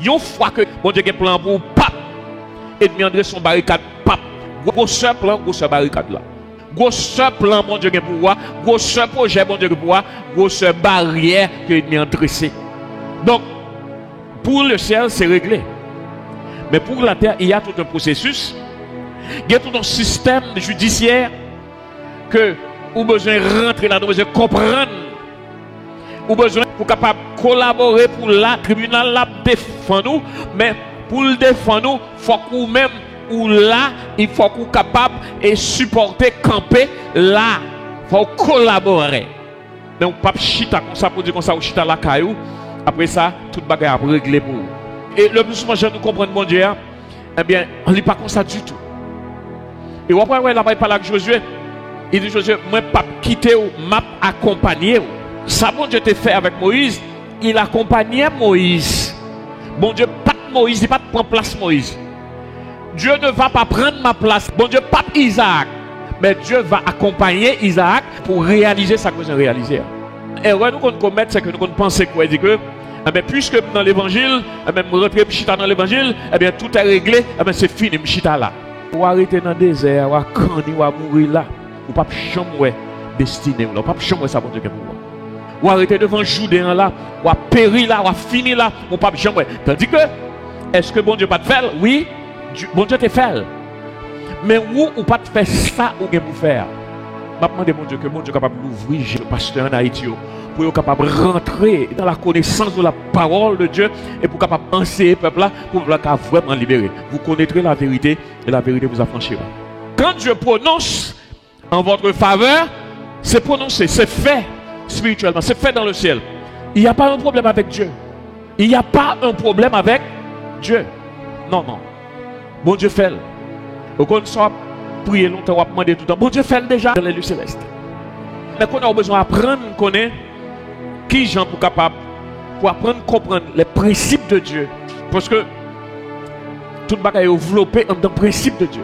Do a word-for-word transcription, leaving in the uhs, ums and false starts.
Yon fwa ke Bondye gen plan pou ou, pap, ènmi an drese yon barikad, pap. Gwosè plan, gwosè barikad la. Gwosè plan Bondye gen pou ou a, gwosè pwojè Bondye gen pou ou a, gwosè baryè ke ènmi an drese. Donk, pour le ciel, c'est réglé. Mais pour la terre, il y a tout un processus. Il y a tout un système judiciaire ke ou bezwen rantre ladan, ou bezwen konprann. Ou bezwen pou kapab kolabore pou la, tribinal la ap defann ou, men pou l defann ou, fòk ou menm ou la, il fòk ou kapab e sipòte, kanpe la. Fòk ou kolabore. Men ou p ap chita konsa pou di konsa ou chita lakay ou. Apre sa, tout bagay ap regle pou ou. E le pli souvan, jan nou konprann Bondye a, ebyen, li pa konsa ditou. E w ap wè, lè l ap pale ak Jozye, li di Jozye, mwen p ap kite w, m ap akonpanye w. Sa Bondye te fè avèk Moyiz, il accompagnait Moïse. Bondye pa t Moyiz, li pa t pran plas Moyiz. Dieu ne va pas prendre ma place. Bondye p ap Izaak, men Dieu va accompagner Isaac pou reyalize sa k bezwen reyalize a. Erè nou konn komèt, se ke nou konn panse kwè di ke, enben, puiske m nan levanjil, enben, m rantre, m chita nan levanjil, enben, tout est réglé, enben, se fini, m chita la. Ou arete nan dezè a, w a kanni, w a mouri la. Ou p ap janm wè destine w la, ou p ap janm wè sa Bondye gen pou ou a. W a rete devan jouden an la, w a peri la, w a fini la, ou p ap janm wè. Tandike, èske Bondye pa t fè l? Wi, Di-, Bondye te fè l. Men ou, ou pa t fè sa ou gen pou fè a. M ap mande Bondye ke Bondye kapab louvri je pastè ann Ayiti yo, pou yo kapab rantre dans la connaissance de la parole de Dieu, e pou kapab anseye pèp la, pou pèp la ka vrèman libere. Vous connaîtrez la vérité, et la vérité vous affranchira. Quand Dieu prononce en votre faveur, c'est prononcé, c'est fait spirituellement, c'est fait dans le ciel. Il n'y a pas un problème avec Dieu. Il n'y a pas un problème avec Dieu. Non, non. Bondye fè l. Ou konn sa w ap priye lontan, w ap mande toutan. Bondye fè l deja dans les lieux célestes. Men kounye a ou bezwen aprann konnen kijan pou kapab, pou aprann konprann les principes de Dieu. Paske tout bagay yo vlope anndan prensip de Dye.